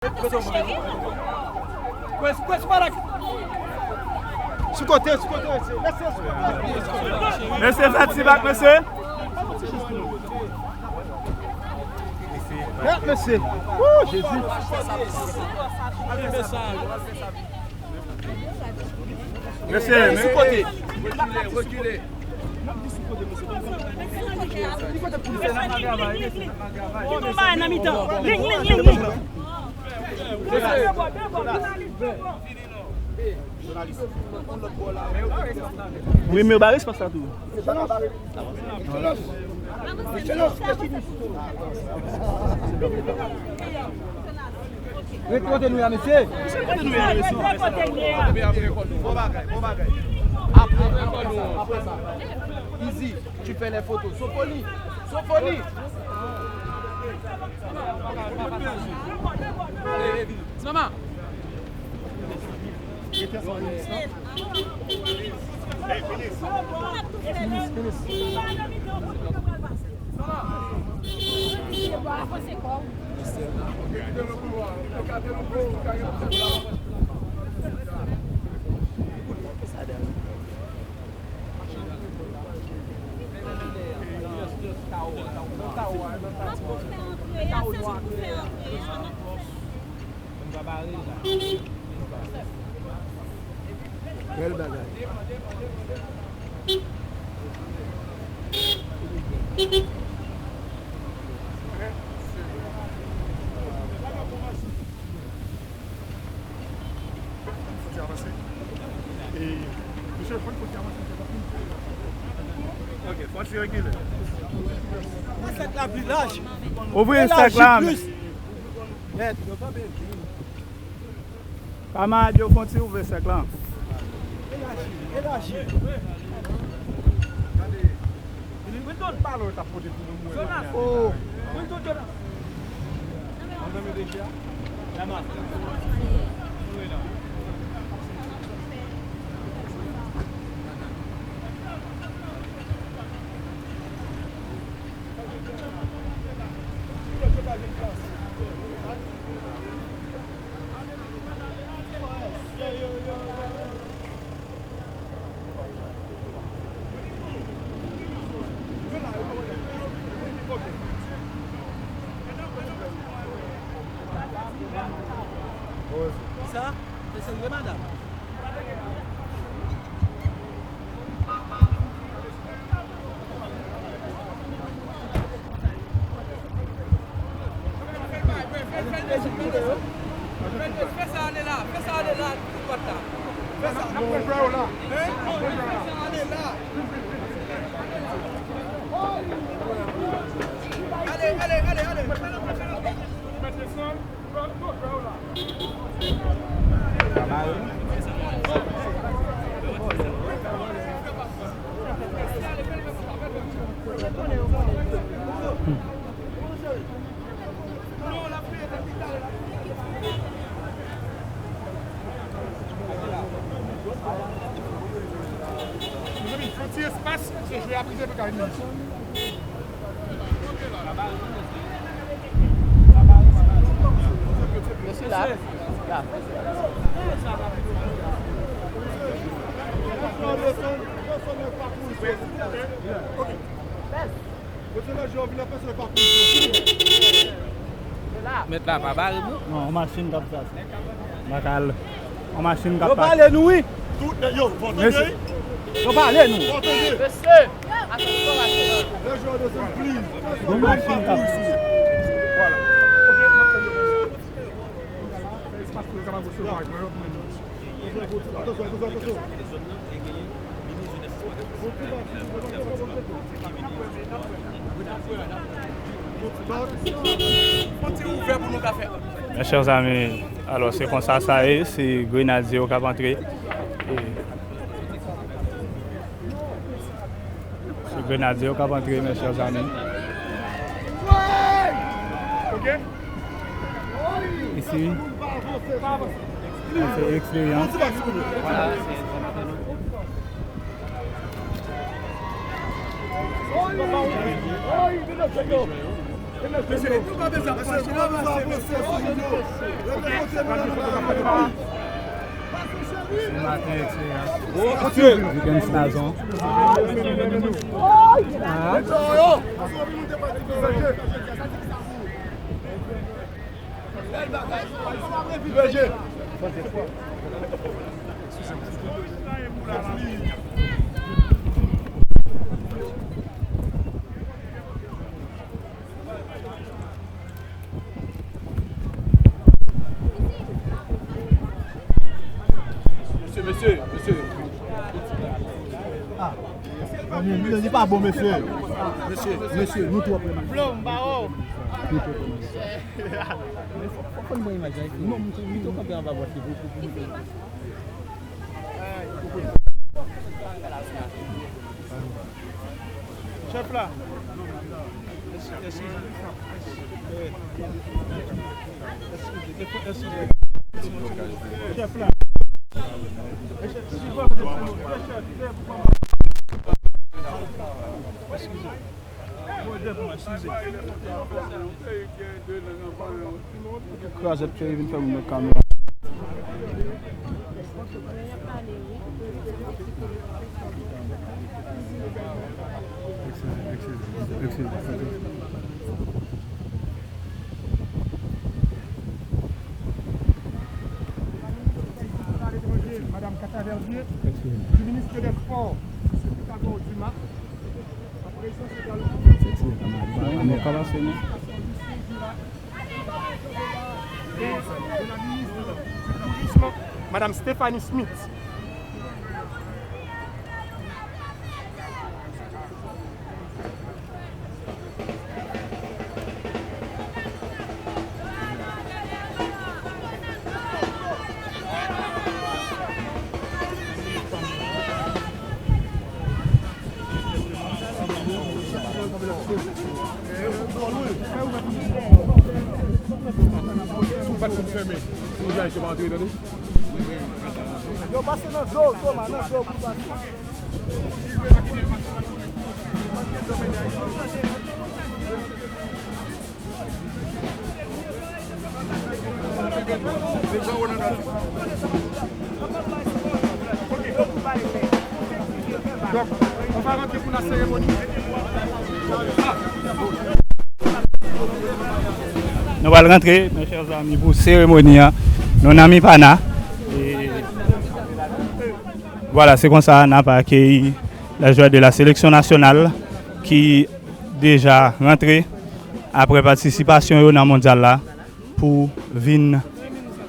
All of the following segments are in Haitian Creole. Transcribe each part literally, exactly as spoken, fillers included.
Sou kote, sou kote, mesye. Mesye, sou kote. Mesye, fè ti bak, mesye. Rèt, mesye. Woo, Jezi. Mesye, men sou kote. Rekile, rekile. Li gon bagay nan mitan. Ling, ling, ling, ling. Wi, men yo bare espas la tou. Ret kote nou ye a, mesye. Ret kote nou ye a, mesye. Bon bagay, bon bagay. Apre, apre sa, apre sa. Easy, tu fais les photos. Sofoni, Sofoni. Mama. Bèl bagay. Ouvri sèk la. Kamarad yo, fè yon ti ouvè sèk la. Elaji, elaji. Gade. Vin tout balon yo t ap pote pou nou mwen. Jonas. Oh. Vin tout Jonas. Ann nan men deje a. Lama. Sa, se sèl vre madanm. Fè sa ale la, fè sa ale la, tout dwat la. Fè sa. N ap pran jwè yo la. Hein? Fè sa ale la. Ale, ale, ale, ale. Mezanmi, fè yon ti espas, se jwe a brize pou kay vini. Mesye la, la. Mèt la pa bare pou. Non, yon machin k ap pase. Makal. Yon machin k ap pase. Yo pale nou, wi. Tout nèg yo, fò tande, wi. Yo pale nou. Fò tande. Mesye, atansyon, atansyon. Lè jwè yo desann, please. Yon machin k ap pase. Vwala. Atansyon, atansyon, atansyon. Mes chers amis, alò, se konsa sa ye, se Grenadye yo k ap antre. E, se Grenadye yo k ap antre, mes chers amis. Isi, se eksperyans. Weekend Sazon. Mesye, mesye, mesye. Ah. Li, li, li pa bon, mesye. Mesye, mesye, nou twò prè. Blo, m ba ou. Nou twò prè. Men fò, fò, fò n pran imaj la, epi non, m tou, m tou kanpe anba pòt li pou, pou, pou nou fè. Chèf la. Eskize, eskize. Eskize, eskize. Chèf la. Eskize. Krazèt peyi vin fè moun met kamera. Eskize, eskize, eskize. Madame Cata Verdier, du ministre des Sports, Monsieur Pythagore Dumas, en présence également de la ministre du Tourisme, Madame Stéphanie Smith. Tout bat pou fèmen. Pou nou jay ke pa antre, tande. Yo pase nan zo, Toma, nan zo pou pase. Donk, on va rentrer pour la cérémonie. Nou pral rantre, mes chers amis, pou seremoni an. Nou nan Mipana. E vwala, se konsa n ap akeyi les joueurs de la sélection nationale ki deja rantre apre patisipasyon yo nan mondyal la pou vin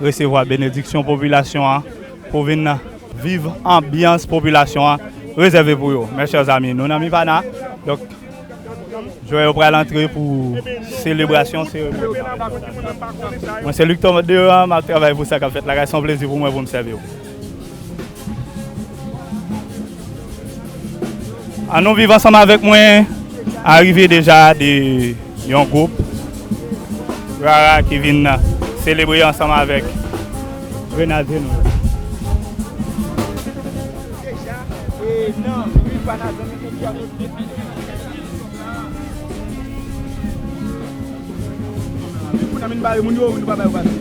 resevwa benediksyon popilasyon an, pou vin viv anbyans popilasyon an rezève pou yo. Mes chers amis, nou nan Mipana. Donk, jwè yo pral antre pou selebrasyon seremoni. Mwen se Luctor Deran, m ap travay pou sa k ap fèt lakay. Se yon plezi pou mwen pou m sèvi w. Ann nou viv ansanm avèk mwen. Arive deja de yon gwoup rara ki vin selebre ansanm avèk grenadye nou yo. Deja, e nan Mipana, zanmi, konprann. Pou n a vin bare moun yo, nou pa bay yo pase.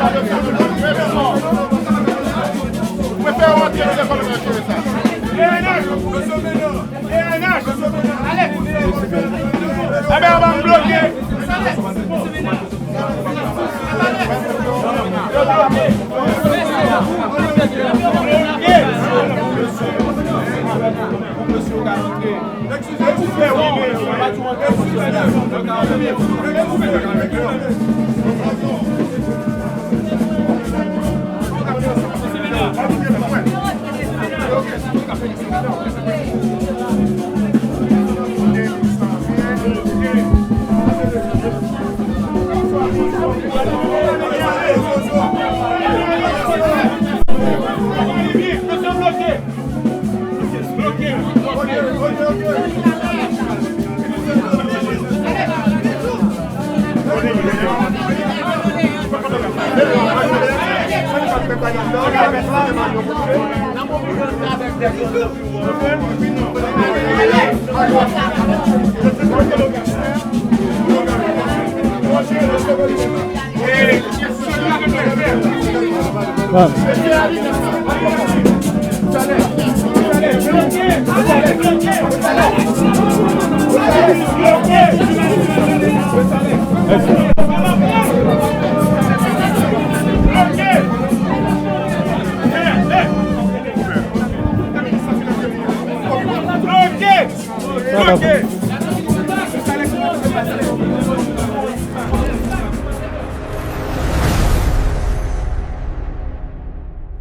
Mwen fè yon antre nan lekòl mwen jere sa. P N H! P N H! Ebyen, an ban m bloke. Bloke! Bloke!